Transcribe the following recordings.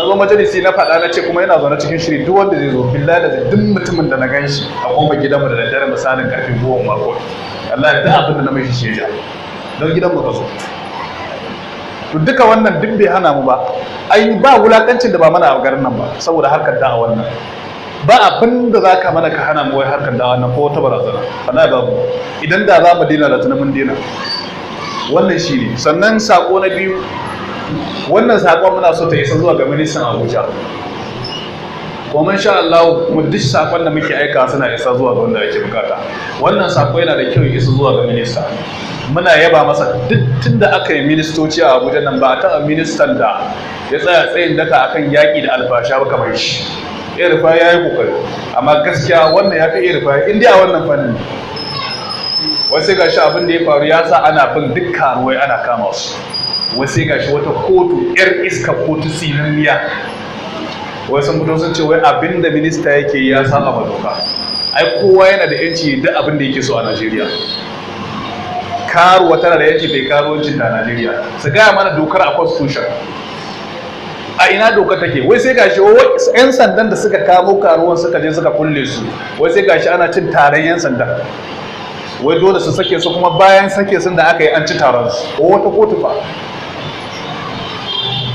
Na zo majalisi na faɗa, na ce kuma yana zaune cikin shiri, duk wanda zai zo, billahi da duk mutumin da na gan shi a kofar gidanmu da daddare misalin karfe 10 mako, Allah, duk abin da na mai shi ya ja don gidanmu ka zo. To duka wannan duk bai hana mu ba. Ai ba wulakancin da ba mana a garin nan ba saboda harkar da'a wannan. Ba abin da za ka mana ka hana mu wai harkar da'a wannan ko wata barazana, wallahi babu. Idan da za mu daina, da tunan mun daina. Wannan shi ne. Sannan sako na biyu, wannan sakon muna so ta isa zuwa ga ministan Abuja. Kuma insha Allah mu duk sakon da muke aika suna isa zuwa ga wanda ake bukata. Wannan sako yana da kyau ya isa zuwa ga minista. Muna yaba masa. Duk tunda aka yi ministoci a Abuja nan, ba a taɓa ministan da ya tsaya tsayin daka akan yaƙi da alfasha ba kamar shi. El-Rufai ya yi kokari, amma gaskiya wannan ya fi El-Rufai in dai a wannan fannin. Wasu gashi abin da ya faru ya sa ana bin duk karuwai ana kama su. Wasu gashi wata kotu, yar iska, kotu tsinanniya, wai sun fito sun ce wai abin da minista yake yi ya saba ma doka. Ai kowa yana da yanci duk abin da yake so a Najeriya. Karuwa tana da yanci bai karuwancin da Najeriya. Su gaya mana dokar a constitution, a ina dokar take? Wai sai gashi yan sandan da suka kamo karuwan suka je suka kulle su, wai sai gashi ana cin taron yan sandan, wai dole su sake su, kuma bayan sake sun da aka yi an ci taron su. Ko wata kotu fa.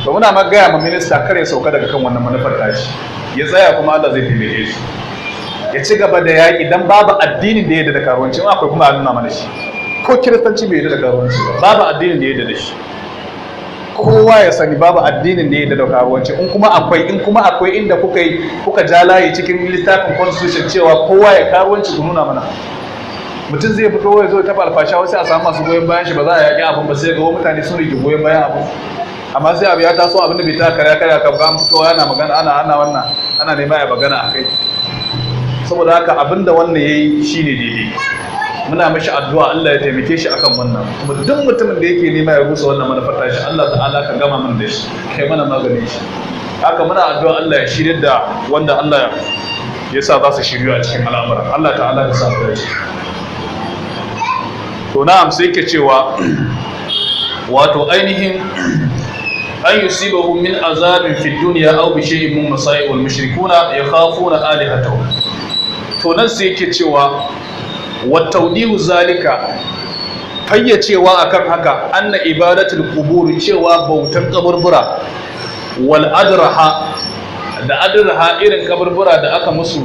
To muna ma gaya ma minista kar ya sauka daga kan wannan manufar tashi, ya tsaya, kuma Allah zai taimake shi. Ya ci gaba da yaƙi, dan babu addinin da ya yarda da karuwanci. In akwai kuma a nuna mana shi. Ko Kiristanci bai yarda da karuwanci ba. Babu addinin da ya yarda da shi. Kowa ya sani babu addinin da ya yarda da karuwanci. In kuma akwai inda kuka yi kuka ja layi cikin littafin constitution cewa kowa ya karuwanci, ku nuna mana. Mutum zai fito ya zo ya taɓa alfasha, wasu a samu masu goyon bayan shi, ba za a yaƙi abin ba. Sai ga mutane sun rike goyon bayan abin, amma sai abu ya taso, abin da bai ta karya karya kan an fito ana magana, ana wannan, ana nema ya magana a kai. Saboda haka abin da wannan yayi shine daidai. Muna mashi addu'a, Allah ya taimake shi akan wannan. Kuma duk mutumin da yake nema ya rusa wannan manufar tashi, Allah ta'ala ka gama mana da shi, kai mana maganin shi. Haka muna addu'a Allah ya shirya da wanda Allah ya sa za su shiryu a cikin al'amuran. Allah ta'ala ya sa mu dace. To na'am, sai ke cewa wato ainihin an yusibahu min azabin fi dunya aw bi shay'in min masa'ib, wal mushrikuna yakhafuna alihatahum. To nan sai yake cewa wa tawdihu zalika, fayyacewa akan haka, anna ibadatul qubur, cewa bautan kaburbura, wal adraha, da adraha, irin kaburbura da aka musu